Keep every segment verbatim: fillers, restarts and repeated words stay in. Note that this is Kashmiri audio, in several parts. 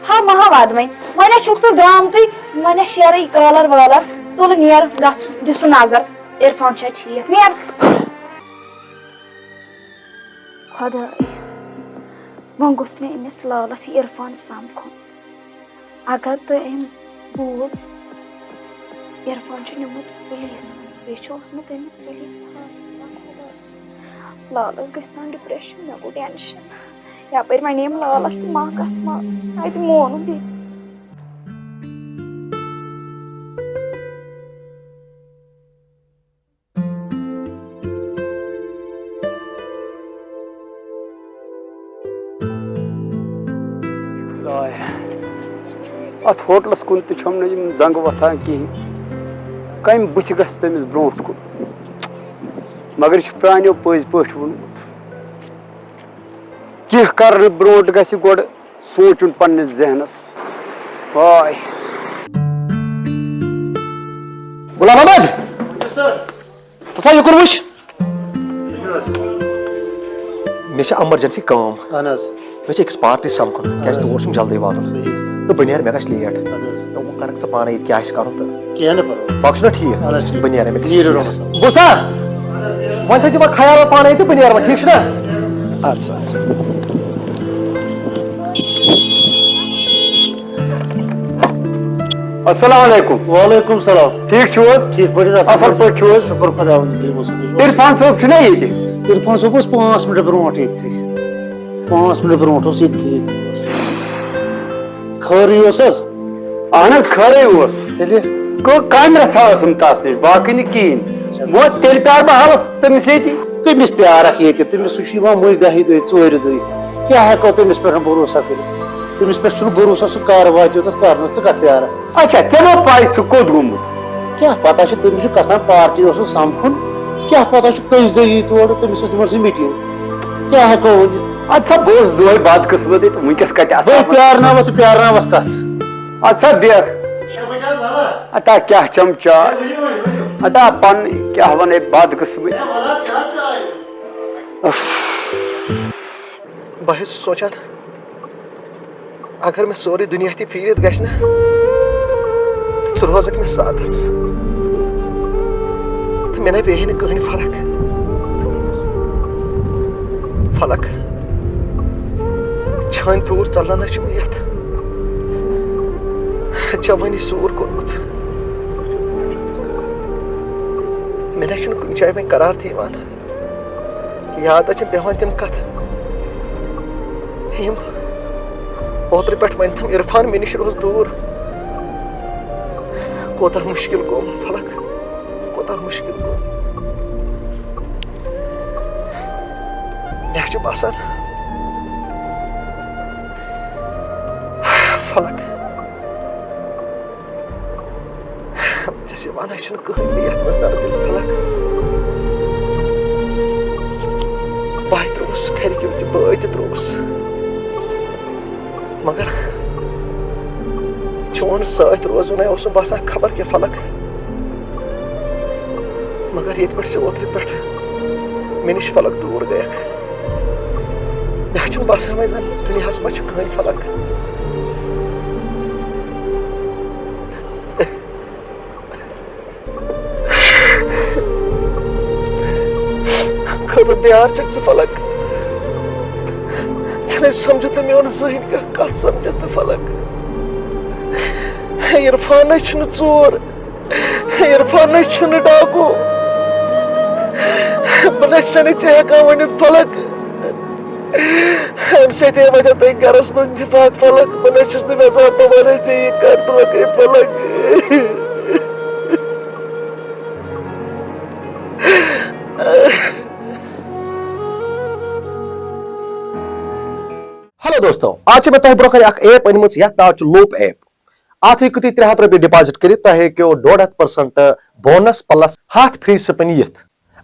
ہا مہا واد وۄنۍ۔ وۄنۍ ہا چھُکھ ژٕ درٛامتٕے، وۄنۍ ہا شیرٕے کالر والر، تُل نیر گژھ دِ سُہ نظر، عرفان چھا ٹھیٖک، نیر۔ خۄداے، وۄنۍ گوٚژھ نہٕ أمِس لالس یہِ عرفان سمکھُن۔ اگر تہٕ أمۍ بوٗز، عرفان چھُ نیوٗمُت پُلیٖس، بیٚیہِ چھُ اوسمُت أمِس پُلیٖس ژھانٛڈان۔ خۄداے، لالس گژھِ نا ڈپریشن، مےٚ گوٚو ٹینشن۔ یپٲرۍ ونے أمۍ لالس تہِ ما گژھ ما، اتہِ مونُن بیٚیہِ۔ خدایا، اتھ ہوٹلس کُن تہِ چھَم نہٕ یِم زنٛگہٕ وۄتھان کِہیٖنۍ۔ کمہِ بُتھِ گژھِ تٔمِس برونٛٹھ کُن؟ مگر یہِ چھُ پرٛانیو پٔزۍ پٲٹھۍ ووٚنمُت، کینٛہہ کرنہٕ برونٛٹھ گژھِ گۄڈٕ سونٛچُن پننِس ذہنس۔ واے۔ غلام محمد! تَتھ ہا یُکُن وٕچھ۔ مےٚ چھِ ایمرجنسی کٲم۔ اہن حظ۔ مےٚ چھِ أکِس پارٹی سَمکھُن، کیٛازِ اہن حظ۔ تور چھُم جلدی واتُن۔ صحیح۔ تہٕ بہٕ نیرٕ، مےٚ گژھِ لیٹ۔ اَدٕ حظ۔ تہٕ وۄنۍ کَرَکھ ژٕ پانَے ییٚتہِ کیٛاہ آسہِ کَرُن تہٕ۔ کِہیٖنۍ نہٕ پَرواے۔ باقٕے چھُنہ ٹھیٖک؟ اہن حظ، ٹھیٖک۔ بہٕ نیرٕ، مےٚ گژھِ نیٖرِو لیٹ۔ رۄبَس حوالہٕ۔ بوٗزتھا؟ وۄنۍ تھٲیزِ وۄنۍ خیال پانَے تہٕ بہٕ نیرٕ وۄنۍ، ٹھیٖک چھُنہ؟ اَدٕ سا، اَدٕ سا۔ السلام علیکم۔ وعلیکم السلام۔ ٹھیٖک چھِو حظ؟ ٹھیٖک پٲٹھۍ حظ، اَصٕل اَصٕل پٲٹھۍ۔ پٲٹھۍ چھِو حظ؟ شُکُر خۄداوندَس کُن۔ عرفان صٲب چھُنہ ییٚتہِ؟ عرفان صٲب اوس پانٛژھ مِنٹ برونٛٹھ ییٚتہِ۔ پانٛژھ مِنٹ برونٛٹھ اوس ییٚتہِ۔ خٲرٕے اوس حظ؟ اہن حظ، خٲرٕے اوس۔ تیٚلہِ؟ گوٚو کامہِ رژھا ٲسٕم تَس نِش، باقٕے نہٕ کِہیٖنۍ۔ اچھا۔ وۄنۍ تیٚلہِ پیٛارٕ بہٕ حالَس تٔمِس ییٚتی۔ کٔمِس پیٛارَکھ ییٚتہِ؟ تٔمِس، سُہ چھُ یِوان مٔنٛزۍ دَہہِ دۄہہِ، ژورِ دۄہہِ۔ کیٛاہ ہٮ۪کو تٔمِس پٮ۪ٹھ بروسہ کٔرِتھ؟ تٔمِس پٮ۪ٹھ چھُنہٕ بروسہ، سُہ کر واتہِ یوٚتَتھ کرنہٕ، ژٕ کَتھ پیٛارَکھ؟ اچھا، ژےٚ ما پَے سُہ کوٚت گوٚمُت؟ کیٛاہ پَتہ چھِ، تٔمِس چھُ گژھان پارٹی اوس سُہ سَمکھُن، کیٛاہ پَتہ چھُ کٔژِ دۄہہِ یی تور، تٔمِس ٲس تِمَن سۭتۍ میٖٹِنٛگ، کیٛاہ ہٮ۪کو ؤنِتھ؟ اَدٕ سا، بہٕ اوسُس دۄہَے بدقٕسمتی تہٕ وٕنۍکٮ۪س کَتہِ آسہٕ ہے، ہا بہٕ؟ پیٛارناوَس، پیٛارناوَس کَتھ؟ اَدٕ سا بیٚہہ۔ اَتا کیٛاہ چَم چاے؟ اَتا پَنٕنۍ کیٛاہ وَنَے بدقٕسمتی؟ اُف۔ بہٕ حظ چھُس سونٛچان، اگر مےٚ سورُے دُنیا تہِ پھیٖرِتھ گژھِ نا، تہٕ ژٕ روزکھ مےٚ ساتس، تہٕ مےٚ نَے پیٚیہِ ہے نہٕ کٕہٕنۍ فرق۔ فلک، چھٲنۍ تھوٗر ژَلنا نہ چھُم یَتھ جوٲنی سوٗر کوٚرمُت۔ مےٚ نَے چھُنہٕ کُنہِ جایہِ وۄنۍ قرار تہِ یِوان۔ یاد حظ چھِ پٮ۪وان تِم کَتھٕ، یِم اوترٕ پٮ۪ٹھ وۄنۍ تِم عرفان مےٚ نِش روز دوٗر۔ کوتاہ مُشکِل گوٚو فلک، کوتاہ مُشکِل گوٚو۔ مےٚ چھُ باسان فلک، ژےٚ چھِ وَنان، چھُنہٕ کٕہٕنۍ تہِ یَتھ منٛز دَرد فلک۔ بہٕ تہِ ترٛووُس گَرِکیو تہِ، بٲے تہِ ترٛووُس۔ مگر چون سۭتۍ روزُن ہے اوس نہٕ باسان خبر کیٛاہ فلک۔ مگر ییٚتہِ پٮ۪ٹھ ژٕ اوترٕ پٮ۪ٹھ مےٚ نِش فلک دوٗر گٔیَکھ، مےٚ چھُنہٕ باسان وۄنۍ زَن دُنیاہَس منٛز چھُ کٕہٕنۍ فلک۔ کۭژاہ بیار چھکھ ژٕ فلک۔ ژےٚ نے سمجھُتھ نہٕ میون زٕہٕنۍ کانٛہہ کتھ سمجھتھ نہٕ فلک۔ عرفان نے چھُنہٕ ژوٗر، عرفان نے چھُنہٕ ڈاکوٗ۔ بہٕ نے چھسے نہٕ ژےٚ ہٮ۪کان ؤنِتھ فلک۔ امہِ سۭتۍ ہے وتھیو تۄہہِ گرس منٛز نفاق فلک، بہٕ نہ چھُس نہٕ یژھان بہٕ ونہٕ ژےٚ یہِ کتھ برونٛہہ کَنہِ فلک۔ ہیلو دوستو، آز چھِ مےٚ تۄہہِ برونٛہہ کنہِ اکھ ایپ أنمٕژ، یتھ ناو چھُ لوپ ایپ۔ اتھ ہیٚکِو تُہۍ ترٛےٚ ہتھ رۄپیہِ ڈپازٹ کٔرِتھ، تۄہہِ ہیٚکِو ڈۄڈ ہتھ پٔرسنٹ بونس پلس ہتھ فری سپن یِتھ۔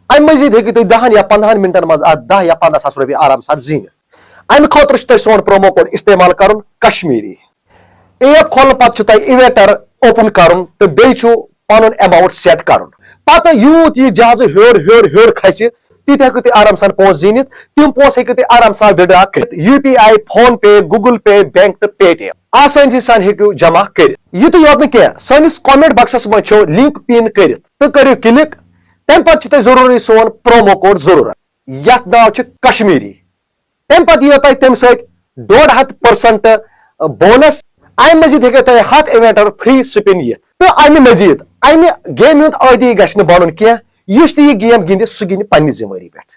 امہِ مزید ہیٚکِو تُہۍ دہن یا پندہن منٹن منٛز اتھ دہ یا پندہ ساس رۄپیہِ آرام سان زیٖنِتھ۔ امہِ خٲطرٕ چھُ تۄہہِ سون پرومو کوڈ استعمال کرُن، کشمیری۔ ایپ کھولنہٕ پتہٕ چھُ تۄہہِ ایویٹر اوپن کرُن تہٕ بیٚیہِ چھُ پنُن اماؤنٹ سیٹ کرُن۔ پتہٕ یوٗت یہِ جہازٕ ہیوٚر ہیوٚر ہیوٚر کھسہِ، تہِ تہِ ہیٚکِو تُہۍ آرام سان پونٛسہٕ زیٖنِتھ۔ تِم پونٛسہٕ ہیٚکِو تُہۍ آرام سان withdraw کٔرِتھ U P I, PhonePe, Google Pay, bank تہٕ Paytm۔ آسٲنی سان ہیٚکِو جمع کٔرِتھ۔ یِتُے یوت نہٕ کینٛہہ، سٲنِس comment boxس منٛز چھو link pin کٔرِتھ تہٕ کٔرِو click۔ تَمہِ پتہٕ چھُ تۄہہِ ضروٗری سون promo code ضروٗرت، یَتھ ناو چھُ کشمیٖری۔ تَمہِ پتہٕ یِیو تۄہہِ تَمہِ سۭتۍ ڈۄڈ ہَتھ percent bonus۔ اَمہِ مٔزیٖد ہیٚکِو تۄہہِ ہَتھ eventن free spin یِتھ۔ تہٕ اَمہِ مٔزیٖد اَمہِ game ہُنٛد عٲدی گژھِ نہٕ بنُن کینٛہہ۔ یُس تہِ یہِ game گِنٛدِ، سُہ گِنٛدِ پننہِ ذمہٕ وٲری پٮ۪ٹھ۔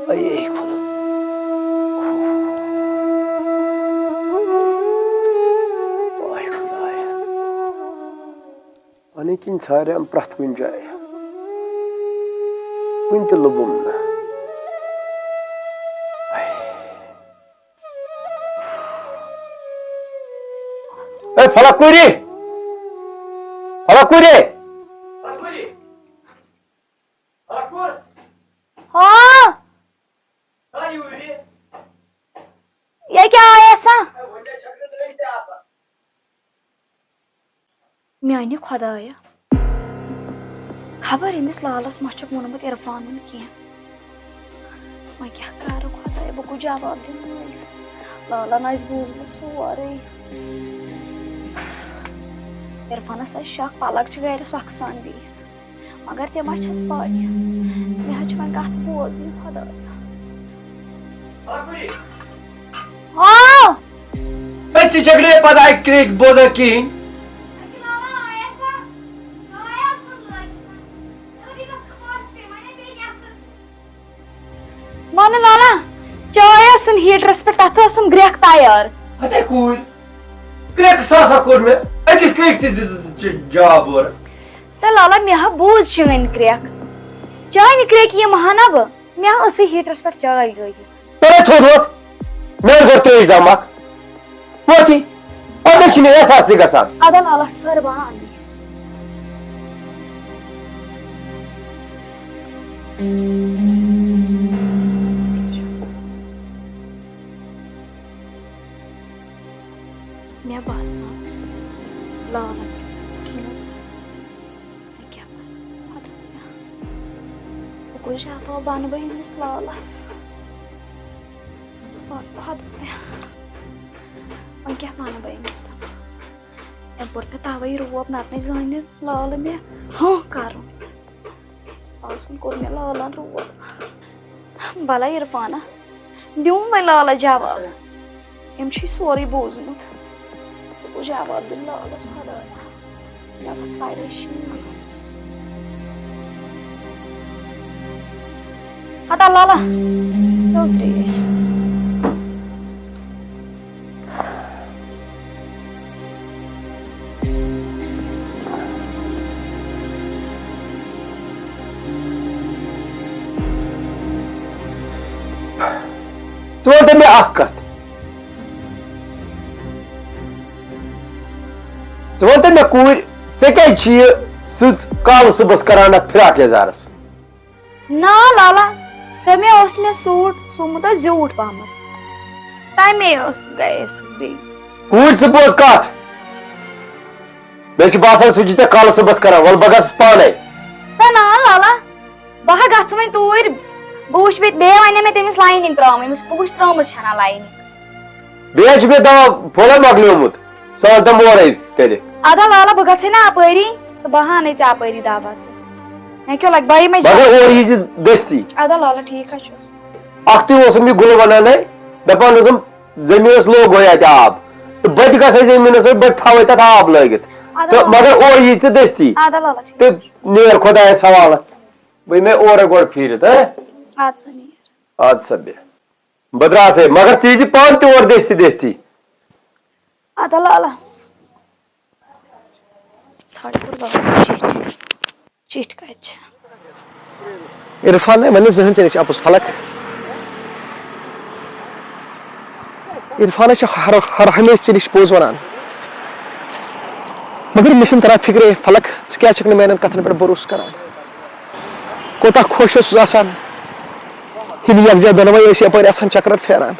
اے خدا۔ واے خدایا۔ پنٕنۍ کِنۍ ژھارٮ۪م پرٛٮ۪تھ کُنہِ جایہِ۔ کُنہِ تہِ لوٚبُم نہٕ۔ اے فلک کوٗری! فلک کوٗری! ہاں۔ یہِ کیٛاہ آیس ہا؟ میانہِ خۄدایہ، خبر أمِس لالس ما چھُکھ ووٚنمُت عرفانن کینٛہہ۔ وۄنۍ کیٛاہ کرٕ خۄدایہ، بہٕ کُس جواب دِمہٕ مٲلِس؟ لالن آسہِ بوٗزمُت سورُے۔ عرفانس آسہِ شک، پلک چھِ گرِ سۄکھٕ سان بِہِتھ۔ مگر تہِ ما چھَس پاے؟ مےٚ حظ چھِ وۄنۍ کَتھ بوزنہِ خۄدایا۔ ہاں۔ أتھۍ چھِ جھگڑے پتہٕ اَکہِ کرٛیکہِ بوزان کِہیٖنۍ۔ وَنہٕ لالا، چاے ٲسٕم ہیٖٹرَس پٮ۪ٹھ، تَتھ ٲسٕم گرٛٮ۪کھ تیار۔ ہتے کوٗر، کرٛٮ۪کہٕ ساسا کوٚر مےٚ، أکِس کرٛیکہِ تہِ دِژ ژےٚ جواب اورٕ۔ تہٕ لالا، مےٚ ہا بوٗز چٲنۍ کرٛٮ۪کھ۔ چانہِ کرٛٮ۪کہِ یِمہٕ ہا نہ بہٕ، مےٚ ہا ٲسٕے ہیٖٹرَس پٮ۪ٹھ چاے لٲگِتھ۔ تَلے تھوٚد ووت، مےٚ گوٚو ترٛیش دَمَکھ۔ ووتھی، پَتہٕ چھِ مےٚ احساسٕے گژھان۔ اَدٕ لالا، ٹھٔہر بہٕ اَنہٕ۔ مےٚ باسان، لالَن چھُ ووٚتھمُت۔ مےٚ کیٛاہ کرٕ؟ خۄدایا، بہٕ کُس جواب وَنہٕ بہٕ أمِس لالَس؟ خۄ-، خۄدایا، وۄنۍ کیٛاہ وَنہٕ بہٕ أمِس؟ أمۍ کوٚر مےٚ تَوَے روب، نَتہٕ نَے زانہِ لالہٕ مےٚ ہاں کَرُن۔ آز وۄنۍ کوٚر مےٚ لالَن روب۔ بَلاے عرفانہ، دیُن وۄنۍ لالَس جواب۔ أمۍ چھُے سورُے بوٗزمُت۔ بہٕ گوٚو جواب دیُن لالَس خۄدایا۔ مےٚ ؤژھ پریشٲنی۔ ہتا لالا، چو ترٛیش۔ ژٕ وَن تہٕ مےٚ اَکھ کَتھ۔ ژٕ وَن تہٕ مےٚ کوٗرۍ، ژےٚ کیٛازِ چھِ یہِ سٕژ کالہٕ صُبحَس کَران اَتھ فراک یَزارَس؟ نا لالا، تٔمۍ اوس مےٚ سوٗٹ سُومُت اَتھ زیوٗٹھ پَہمَتھ۔ تَمے ٲس، گٔیَس بیٚیہِ۔ کوٗرۍ، ژٕ بوز کَتھ۔ مےٚ چھُ باسان، سُہ چھُ ژےٚ کالہٕ صُبحَس کَران۔ وَلہٕ، بہٕ گژھٕ پانَے۔ نہ، نا لالا، بہٕ ہا گژھٕ وۄنۍ توٗرۍ۔ بہٕ وٕچھِ بیٚیہِ، بیٚیہِ وَنے مےٚ تٔمِس lining ترٛاوٕنۍ۔ أمِس، بہٕ وٕچھِ ترٛٲومٕژ چھَنا lining۔ بیٚیہِ حظ چھُ مےٚ دَوا پھوٚلَے مۄکلیومُت۔ سُہ اَنہٕ تہٕ مورَے تیٚلہِ۔ اَدٕ لالا، بہٕ گژھٕ ہے نا اَپٲری، تہٕ بہٕ ہا اَنے ژےٚ اَپٲری دَوا تہِ۔ مےٚ کیٛاہ لَگہِ، بہٕ یِمَے مگر اورٕ یی زِ دٔستی۔ اَدٕ لالا، ٹھیٖک حظ چھُ۔ اَکھتُے اوسُم یہِ گُلہٕ وَنان ہے، دَپان اوسُم، زٔمیٖنَس لوگوے اَتہِ آب، تہٕ بہٕ تہِ گژھٕ ہے زٔمیٖنَس پٮ۪ٹھ، بہٕ تہِ تھاوَے تَتھ آب لٲگِتھ۔ اَدٕ تہٕ لالا۔ مگر اورٕ یی ژٕ دٔستی۔ اَدٕ لالا، ٹھیٖک۔ تہٕ نیر خۄدایَس حوالہٕ۔ بہٕ یِمَے اورَے گۄڈٕ پھیٖرِتھ، ہہ؟ اَدٕ سا نیر۔ اَدٕ سا بیٚہہ۔ بہٕ درٛاس ہے، مگر ژٕ یی زِ پانہٕ تہِ اورٕ دٔستی دٔستی۔ اَدٕ لالا۔ ژھانٛڈ بہٕ لٲگِتھ چِٹھۍ۔ چِٹھۍ کَتہِ چھِ؟ عرفان نے ونہِ زٕہٕنۍ ژےٚ نِش اپُز فلک۔ عرفانس چھِ ہر ہر ہمیشہِ ژےٚ نِش پوٚز ونان۔ مگر مےٚ چھُنہٕ تران فکرے فلک، ژٕ کیٛازِ چھکھ نہٕ میانٮ۪ن کتھن پٮ۪ٹھ بھروسہٕ کران؟ کوٗتاہ خۄش اوسُس آسان، ییٚلہِ یکجا دۄنوے ٲسۍ یپٲرۍ آسان چکرن پھیران۔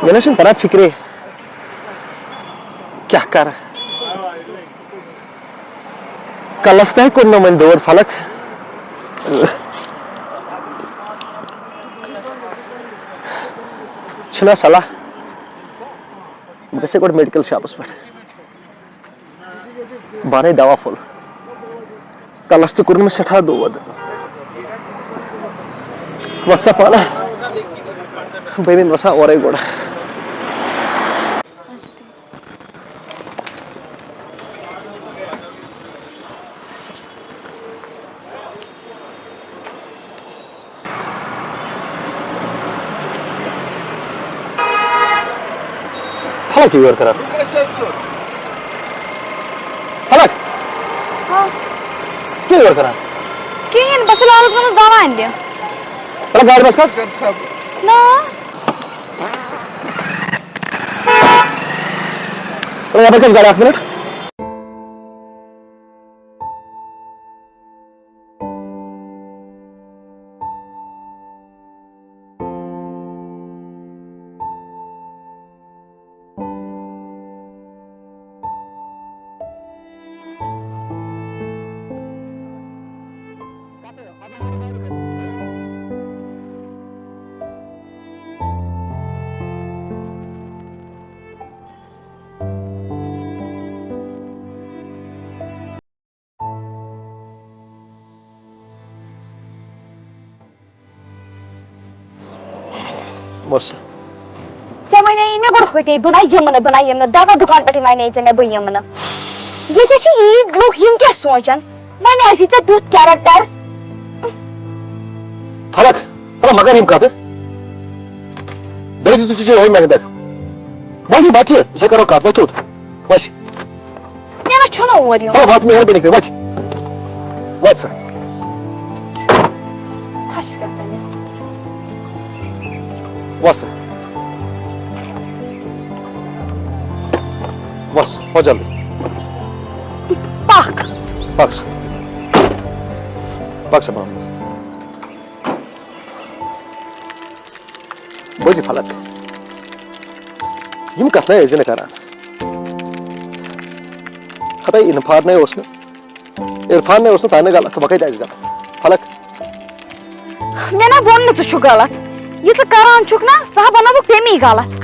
مےٚ نہ چھُنہٕ تران فکرے، کیٛاہ کرٕ؟ کلس تہِ کوٚر نہٕ وۄنۍ دود فلک۔ چھُنہ صلاح، بہٕ گژھٕ گۄڈٕ میڈیکل شاپس پٮ۪ٹھ۔ بہٕ اَنَے دوا پھوٚل۔ کَلَس تہِ کوٚر مےٚ سٮ۪ٹھاہ دود۔ وَتھ سا پانہٕ۔ بہٕ یِمَے وَسان اورَے گۄڈٕ۔ فلک یور کران۔ فلک۔ ہاں۔ ژٕ کیٛاہ یور کران؟ کِہیٖنۍ، بس لالس گوٚمُت دوا اَننہِ۔ فلک گاڑِ منٛز کھس۔ نہ۔ فلک یپٲرۍ کھس گاڑِ اکھ منٹ۔ بس۔ ژےٚ وَنے مےٚ گۄڈٕ ہوٚتے، بہٕ نہ یِمہٕ نہٕ، بہٕ نہ یِمہٕ نہٕ۔ دَوا دُکان پٮ۪ٹھٕے وَنے ژےٚ مےٚ، بہٕ یِمہٕ نہٕ۔ ییٚتہِ چھِ عیٖد، لُکھ یِم کیٛاہ سونٛچَن؟ وۄنۍ آسہِ ژےٚ تیُتھ character۔ فلک، فلک، مہ کر یِم کَتھٕ۔ بیٚیہِ دِتُے ژےٚ یِہوٚے مےٚ اَندَر۔ وۄتھ یہِ بَچہِ، أسۍ ہا کَرو کَتھ، وۄتھ تھوٚد۔ وَس۔ مےٚ نہ چھُنہٕ اور یُن۔ بَس، وَتھ، مہربٲنی کٔرِتھ، وَتھ۔ وَتھ سا۔ خۄش کَتھ أمِس۔ وَس سا۔ وَس، وَس جلدی۔ پَکھ۔ پَک سا۔ پَک سا، بابا۔ بوزِ فلک، یِم کتھ نَے ٲسۍ زِ نہٕ کران۔ ہتے عرفان نے اوس نہٕ، عرفان نے اوس نہٕ تانہِ غلط، وۄنۍ کتہِ آسہِ غلط؟ فلک۔ مےٚ نہ ووٚن نہٕ ژٕ چھُکھ غلط۔ یہِ ژٕ کران چھُکھ نہ، ژٕ ہا بنووُکھ تَمی غلط۔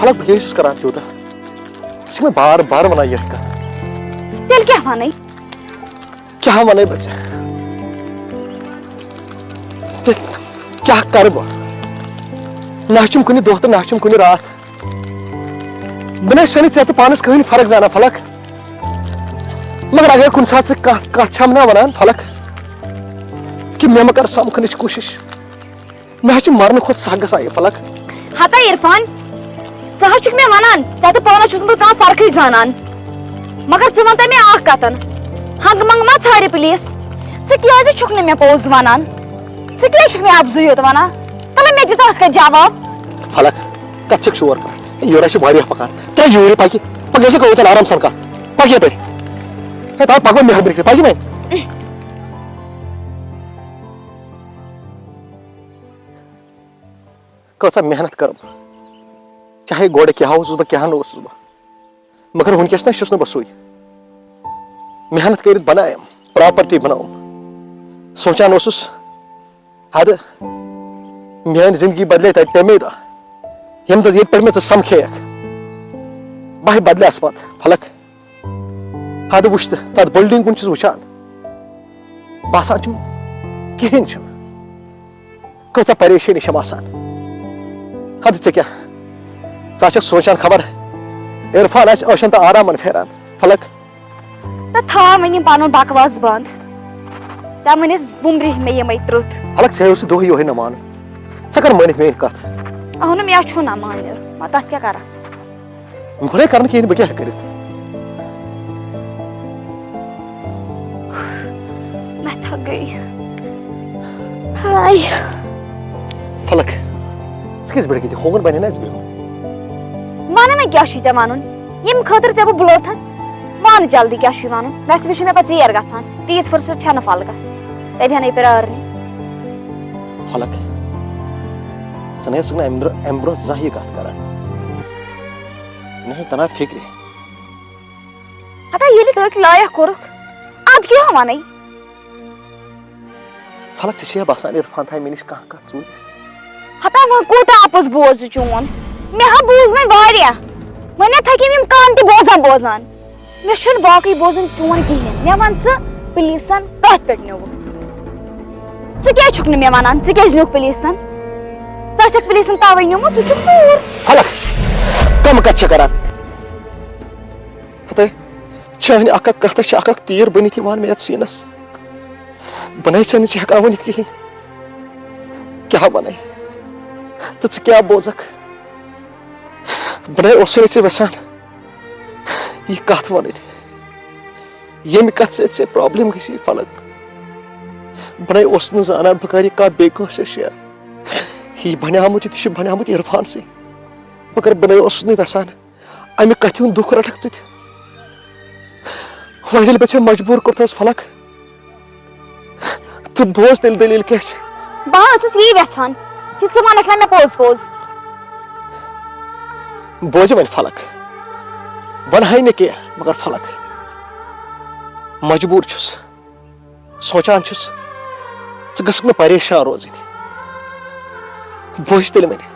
فلک، بہٕ کیٛاہ چھُس کران تیوٗتاہ؟ ژٕ چھِکھ مےٚ بار بار ونان یِتھ کتھ۔ تیٚلہِ کیٛاہ ونے؟ کیٛاہ وَنے بہٕ ژےٚ؟ تہٕ کیٛاہ کَرٕ بہٕ؟ نہ چھُم کُنہِ دۄہ تہٕ نہ چھُم کُنہِ راتھ۔ بہٕ نَے چھُسَے نہٕ ژےٚ تہٕ پانَس کٕہٕنۍ فرق زانان، فلک۔ مگر اگر کُنہِ ساتہٕ ژٕ کانٛہہ کَتھ چھَم نا وَنان، فلک، کہِ مےٚ مہ کَر سَمکھنٕچ کوٗشِش۔ مےٚ حظ چھِ مرنہٕ کھۄتہٕ سخ گژھان یہِ فلک۔ ہتا عرفان، ژٕ حظ چھُکھ مےٚ ونان، ژےٚ تہٕ پانس چھُس نہٕ بہٕ کانٛہہ فرقٕے زانان۔ مگر ژٕ وَن تہٕ مےٚ اکھ کتھ، ہنٛگہٕ منٛگہٕ ما ژھارِ پلیز؟ ژٕ کیازِ چھُکھ نہٕ مےٚ پوٚز ونان؟ ژٕ کیازِ چھُکھ مےٚ اپزُے یوت ونان؟ تلہٕ مےٚ دِ ژٕ اتھ کتھ جواب۔ فلک، کتھ چھکھ شور کران؟ ہے، یورٕ چھِ واریاہ پکان۔ ترٛےٚ یوٗرۍ پکہِ، پکھ گژھِ کوتن آرام سان کتھ۔ پکھ یپٲرۍ۔ ہے، تَوے پکھ وۄنۍ مہربٲنی کٔرِتھ، پکھ یہِ وۄنۍ۔ کۭژاہ محنت کٔرٕم، چاہے گۄڈٕ کیٛاہ اوسُس بہٕ، کیٛاہ نہٕ اوسُس بہٕ، مگر وٕنکیٚس نہ چھُس نہٕ بہٕ سُے۔ محنت کٔرِتھ بنایَم، پراپرٹی بنٲوٕم۔ سونٛچان اوسُس، ہدٕ میٛٲنۍ زندگی بدلے تَتہِ تَمے دۄہ، ییٚمہِ دۄہ ییٚتہِ پٮ۪ٹھ مےٚ ژٕ سمکھییَکھ۔ بہٕ ہے بدلیٛاس پتہٕ، فلک۔ ہدٕ وٕچھ تہٕ تَتھ بلڈنگ کُن چھُس وٕچھان، باسان چھُم کِہیٖنۍ چھُنہٕ۔ کۭژاہ پریشٲنی چھم آسان۔ ہتہٕ ژےٚ کیٛاہ؟ ژٕ ہا چھکھ سونٛچان خبر عرفان آسہِ عٲشن تہٕ آرامن پھیران۔ فلک۔ تہٕ تھاو وۄنۍ یِم پنُن بکواس بنٛد۔ ژےٚ ؤنِتھ وُمرِ مےٚ یِمے ترٕٛتھ۔ فلک، ژےٚ اوسُے دۄہ یِہوٚے نہ مانُن۔ ژٕ کر مٲنِتھ میٲنۍ کتھ؟ اہنُم، یا چھُ نہ مانہِ، وۄنۍ تتھ کیٛاہ کرکھ ژٕ؟ مےٚ کھُلے کرنہٕ کِہیٖنۍ، بہٕ کیٛاہ ہٮ۪کہٕ کٔرِتھ؟ ہاے۔ فلک، ژٕ کیٛازِ بیٚٹھ ییٚتہِ؟ ہووُن بنہِ نا اَسہِ بیٚہُن۔ وَنہٕ مےٚ کیٛاہ چھُے ژےٚ وَنُن؟ ییٚمہِ خٲطرٕ ژےٚ بہٕ بُلوتھَس، وَن جلدی کیٛاہ چھُے وَنُن؟ ویسے چھِ مےٚ پَتہٕ ژیر گژھان، تیٖژ فُرصت چھَنہٕ فلکَس، ژےٚ بیٚہنَے پیٛارنہِ۔ فلک، ژٕ نَے ٲسٕکھ نہٕ اَمہِ برٛونٛہہ اَمہِ برٛونٛہہ زانٛہہ یہِ کَتھ کَران۔ مےٚ چھُنہٕ تَران فِکرِ۔ ہتا ییٚلہِ تٔتھۍ لایق کوٚرُکھ، اَدٕ کیٛاہ وَنَے؟ فلک، ژےٚ چھےٚ باسان عرفان تھایہِ مےٚ نِش کانٛہہ کَتھ ژوٗرِ؟ ہتا وۄنۍ کوٗتاہ اَپُز بوز ژٕ چون؟ مےٚ ہا بوٗز وۄنۍ واریاہ۔ وۄنۍ ہا تھکے یِم کان تہِ بوزان بوزان۔ مےٚ چھُنہٕ باقٕے بوزُن چون کِہیٖنۍ۔ مےٚ وَن ژٕ پُلیٖسَن کَتھ پٮ۪ٹھ نیوٗوُکھ ژٕ؟ ژٕ کیٛازِ چھُکھ نہٕ مےٚ وَنان؟ ژٕ کیٛازِ نیوٗکھ پُلیٖسَن؟ ژٕ آسٮ۪کھ پُلیٖسَن تَوَے نیوٗمُت، ژٕ چھُکھ ژوٗر۔ فلک، کَم کَتھ چھےٚ کَران؟ ہتے، چھِ ہنہِ اکھ اکھ کتھ چھِ اکھ اکھ تیٖر بٔنِتھ یِوان مےٚ یتھ سیٖنس۔ بہٕ نے ژےٚ نہٕ ژےٚ ہٮ۪کان ؤنِتھ کِہیٖنۍ۔ کیٛاہ ونے؟ تہٕ ژٕ کیٛاہ بوزکھ؟ بہٕ نے اوسُے نہٕ ژےٚ وٮ۪ژھان یہِ کتھ ونٕنۍ۔ ییٚمہِ کتھ سۭتۍ ژےٚ پرابلم گژھی فلک۔ بہٕ نے اوسُس نہٕ زانان بہٕ کرٕ یہِ کتھ بیٚیہِ کٲنٛسہِ سۭتۍ شیر۔ یہِ بنیومُت، یہِ تہِ چھُ بنیومُت عرفان سٕے۔ مگر بہٕ نے اوسُس نہٕ وٮ۪ژھان امہِ کتھِ ہُنٛد دُکھ رٹکھ ژٕ تہِ۔ وۄنۍ ییٚلہِ بہٕ ژےٚ مجبوٗر کوٚرتھس فلک، تہٕ بوز تیٚلہِ دٔلیٖل کیٛاہ چھِ۔ بہٕ ہا ٲسٕس یی یژھان کہِ ژٕ ونکھ نہ مےٚ پوٚز پوٚز۔ بوزِ وۄنۍ فلک، ونہٕ ہاے نہٕ کینٛہہ، مگر فلک، مجبوٗر چھُس۔ سونٛچان چھُس، ژٕ گژھکھ نہٕ پریشان روزٕنۍ۔ بوز تیٚلہِ وۄنۍ،